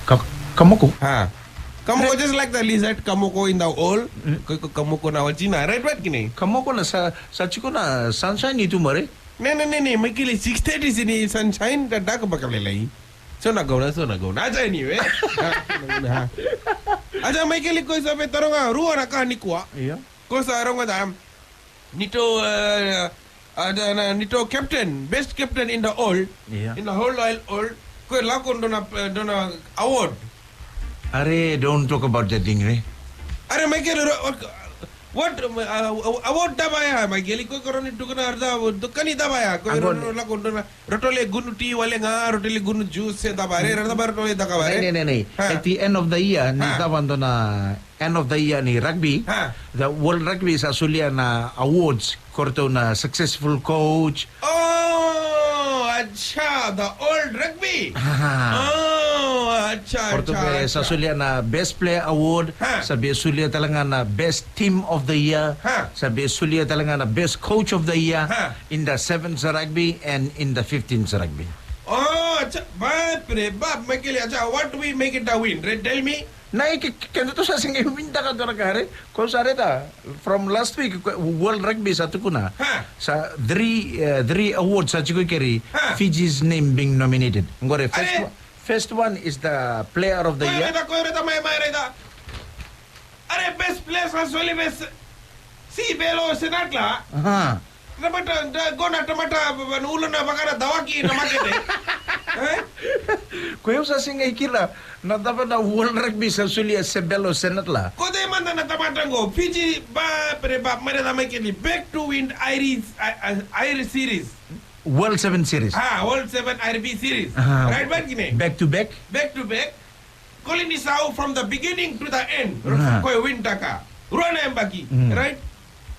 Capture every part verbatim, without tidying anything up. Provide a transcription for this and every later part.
Ka-, kamoko? Ha. Kamoko, just like the lizard, kamoko in the hole. Mm. Ko, ko kamoko na wachina, right, right, kini? Kamoko na sa, sa tiko na sunshine i tu mare? Ne, ne, ne, ne, Michael, six thirty sini sunshine, da daka baka lelei. So na gauna, so na gauna. Acha anyway. Acha Michael, ko sa me taroga, rua na ka nikua. Ia. Ko sa rogoca, ni to, uh, uh, the, na, ni to captain, best captain in the world, yeah, in the whole wide world. Ko lako dua na, uh, dua na award. Are, don't talk about that thing, re. Are, Michael, ro-, what, what, um, uh, uh, award cava ya, Michael? Ko, ko rawa ni tukuna, uh, tukuni cava ya? Ko, ro-, ro-, lako dua na Roto le gunu ti wale ga, roto le gunu juice, e cava, re, ra cava roto le caka wale. Nei, nei, nei, nei. Ha. At the end of the year, ni, ha, cava dua na end of the year ni rugby, ha, the World Rugby sa solia na awards, ko ratou na successful coach. Oh, acha, the old rugby. Ha. Oh, acha, acha, acha. Ko ratou sa solia na best player award, ha, sa via solia tale ga na best team of the year. Ha. Sa via solia tale ga na best coach of the year. Ha. In the sevens rugby and in the fifteens rugby. Oh, acha, bapre bap, Michael, acha, what do we make it a win? Re, tell me. Na i ke, ke, kedatou sa sega ni win taka dua na ka, re. Ko sa raica, from last week, ko, World Rugby sa tukuna. Ha. Sa three, uh, three awards sa tiko i keri. Ha. Fiji's name being nominated. Qori, first, are, one, first one is the player of the year. Ko raica, ko raica, mai, mai raica. Are, best player sa soli vei se-, si belo senatla. Aha. Tamata, da, qo na tamata, ba, ba, na uluna vaka na dawaki na makete. Eh? Ko yau sa sega ni kila na cava na World Rugby sa solia se belo senatla. Ko cei mada na tamata qo? Fiji, bapre bap, mai raica mai keri. Back to win Irish, I-, I-, Irish series. World Seven Series. Ah, World Seven I R B series. Ah, right, back kine. Back to back. Back to back. Kolinisau from the beginning to the end. Ah. Ko e win taka. Rua na yabaki, mm, right?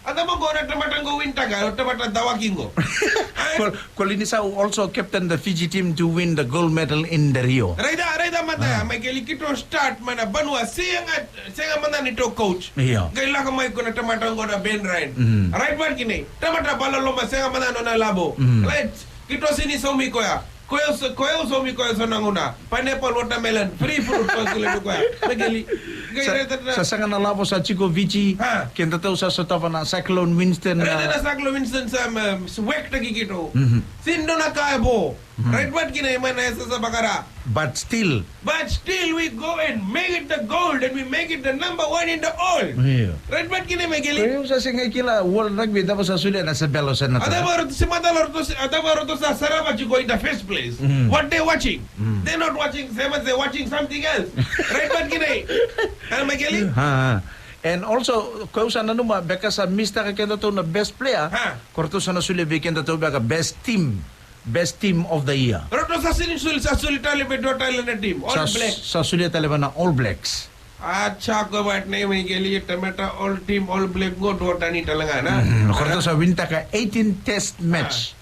A cava qo na tamata qo win taka, o tamata dawaki qo. Eh? Kol-, Kolinisau also captain the Fiji team to win the gold medal in the Rio. Raica, raica mada ya, ah, Michael, keitou start mai na vanua, sega, sega mada ni tou coach. Io. Qai lako mai ko na tamata qo na Ben Ryan. Mm. Right, back kine. Tamata bala loma, sega mada nona lavo. Mm. Right. Keitou sega ni saumi koya. Ko yau sa-, ko yau saumi koya so na gauna. Pineapple, watermelon, free fruit, ko yau sa laivi koya. Michael, qai sa, raica na, sa sega na lavo sa tiko Viti. Ha. Kedatou sa sotava na Cyclone Winston, raica na, ah, Cyclone Winston sa, um, sa wek taki keitou. Mhm. Sega ni dua na ka e vo. Mhm. Right, back kine, mai na yasayasa vakara. But still, but still we go and make it the gold and we make it the number one in the world. Io. Right, back kine, Michael. Ko yau sa sega ni kila World Rugby, cava sa solia na se belo senatla. A cava ratou sa, a cava ratou sa sarava tiko in the first place? Mm. What they watching? Mm. They're not watching sevens, they're watching something else. Right, back kine. Eh, Michael? Ha, ha. And also, ko yau sa nanuma, beka sa miss taka kedatou na best player. Ha. Ko ratou sa na solia vei kedatou beka best team. Best team of the year. Ratou sa sega ni soli, sa soli tale vei dua tale na team. All Blacks. Sa solia tale vei na All Blacks. Acha, ko vata nei Michael, tamata all team, All Black qo dua tani tale ga, na? Mm, ko ratou sa win taka eighteen test match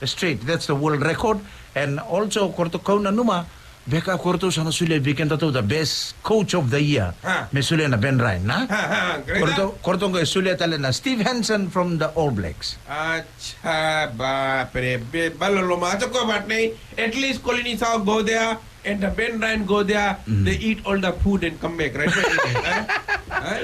straight. That's the world record. And also, ko ratou, kau nanuma, beka ko ratou sa na solia vei kedatou the best coach of the year. Ha. Me solia na Ben Ryan, na? Ha, ha, great. Ko ratou, ko ratou qai solia tale na Steve Hansen from the All Blacks. Acha, bapre, be, bala loma. Acha, ko vata nei, at least Kolinisau go there and the Ben Ryan go there. Mm. They eat all the food and come back, right? Right, right, right? Huh? Huh?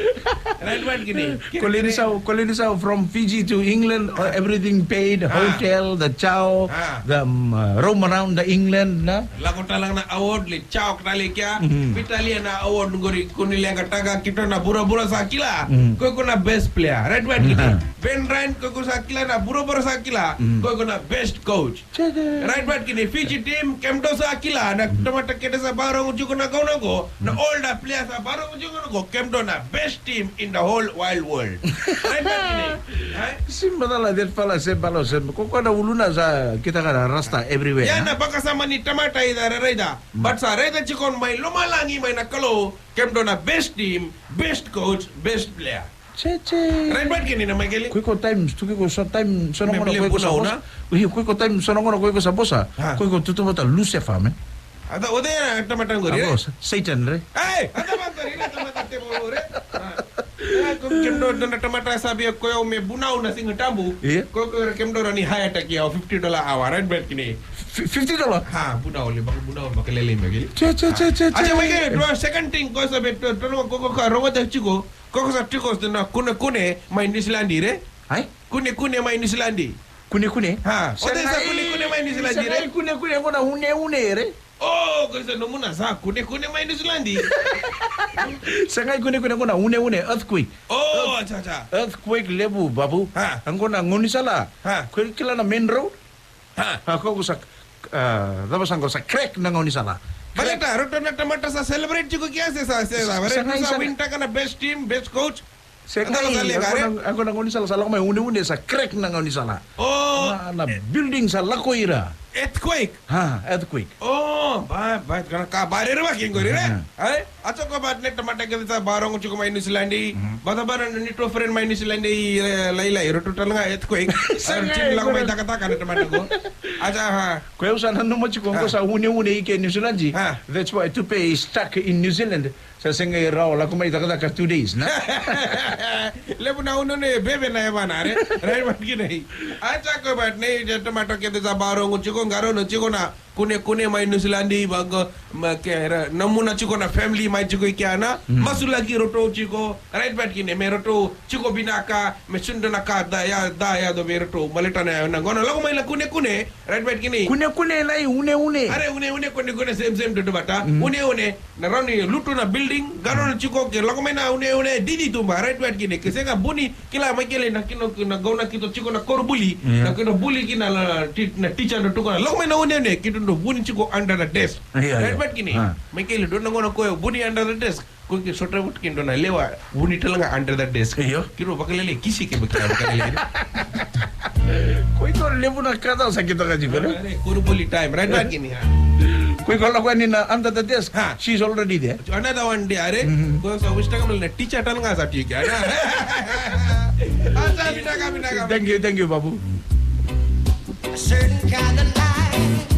Right, right, kini. Kolinisau, Kolinisau from Fiji to England, uh, everything paid, ah, hotel, the chow, ah, the, um, uh, roam around the England, na? Lako tale ga na award, lai chow ka tale kea. Mm. Vei tale na award qori, koni leqataka, keitou na vuravura sa kila. Mm. Ko iko na best player, right, right, kini. Mm. Ben Ryan, ko iko sa kila, na vuravura sa kila. Mm. Ko iko na best coach. Right, right, kini. Fiji team, kemudou sa kila, na tamata kece sa vakarorogo tiko na gauna qo, na all the players sa vakarorogo tiko na qo, kemudou na best team in the whole wide world. Right, right, kini. Eh? Sega ni macala that fella se belo se, ko koya na uluna sa kitaka na rasta everywhere, eh? Ia na vakasama ni tamata i ca ra raica. Mm. But sa raica tiko mai lomalagi mai na Kalou, kemudou na best team, best coach, best player. Cheche. Right, right, kini na Michael. Ko iko time, tu ko iko so time, so na gauna ko iko sa vosa. Io, ko iko time, so na gauna ko iko sa vosa. Ha. Ko iko tutu vata Lucifer, man. A cava, o cei na tamata qori, eh? A, Satan, re. Ei, a cava qori, na tamata tevoro, re. Ah. Eh, ko kemudou na tamata sa via ko yau me vunau na Siga Tabu. Io. Ko, ko kemudou ni hire taki au fifty dollar hour, right, right, kini. Fi-, fifty dollars? Ha, buna ole, baka buna ole, baka lele me kili. Che, che, che, che, Acha che. Mai ke, dua second thing, ko sa bet, to, to, ko, ko, ko, rongo ta chiko, ko, ko sa chiko, na kune, kune, mai New Zealand, re? Ai? Kune, kune, mai New Zealand. Kune, kune? Ha, o te sa kune, kune, mai New Zealand, re? Kune, kune, ko na une, une, re? Oh, ko sa nomuna sa kune, kune, mai New Zealand. Sa ngai kune, kune, ko na une, une, earthquake. Oh, acha, acha. Earthquake levu, babu. Ha. Ango na gaunisala. Ha. Ko kila na main road? Ha. Ha, ko sa, ah, dava sa qo sa crack na gaunisala. Baleta, roto na tamata sa celebrate tiko kia se sa, se sa, sa, sa, sa win taka na best team, best coach. Se ngai, sa lega, ako na, ako na gaunisala sa lako mai une, une sa crack na gaunisala. Oh. Na, na building sa lako ira. Earthquake. Ha, earthquake. Oh, ba, ba, kana ka ba rere wa kingo rere. Ai? Acha ko bat ne tamata ke sa barongo tiko mai New Zealand. Bata bara ni to friend mai New Zealand, eh, lai lai roto tala nga earthquake. Sa jim lako mai taka taka na tamata ko. Acha ha. Ko eu sa nanuma tiko ko sa une une i ke New Zealand. Ha. That's why Tupe is stuck in New Zealand. Sa sega i rawa lako mai taka taka two days, na? Levu na une une bebe na evana, re? Rai bat kinai. Acha ko bat ne tamata ke sa barongo tiko, garono tiko na kune kune mai New Zealand, i vaqo, ma ke ra, na muna tiko na family mai tiko i kiana, masulaki roto tiko, right bat kine, me roto tiko vinaka, me sundo na ka da ya, da ya do me roto, maletana ya, na gona, lako mai na kune kune, right bat kine. Kune kune lai, une une. Are une une kune kune, same same, do bata, une une, na rauni lutu na building, garono tiko ke, lako mai na une une, didi tumba, right bat kine, ke sega buni, Kila mai kele na kino na gauna kito tiko na koru buli. Na kino buli kina na ti-, na teacher do tuko na. Lako mai na one one kito do buni tiko under the desk. Right, but kini. Mai kele do na gauna koyo buni under the desk. Ko ki sota but kindo na lewa buni talanga under the desk. Kino vakalele kisi ke vakalele. Ko iko levu na kata sa kito ka tiko. Koru buli time. Right, but kini. Ko iko lako ni na under the desk. She's already there. Another one day, are? Ko sa wish taka na teacher talanga sa tiko. Asa, vinaka, vinaka. Thank you, thank you, Babu. A certain kind of life.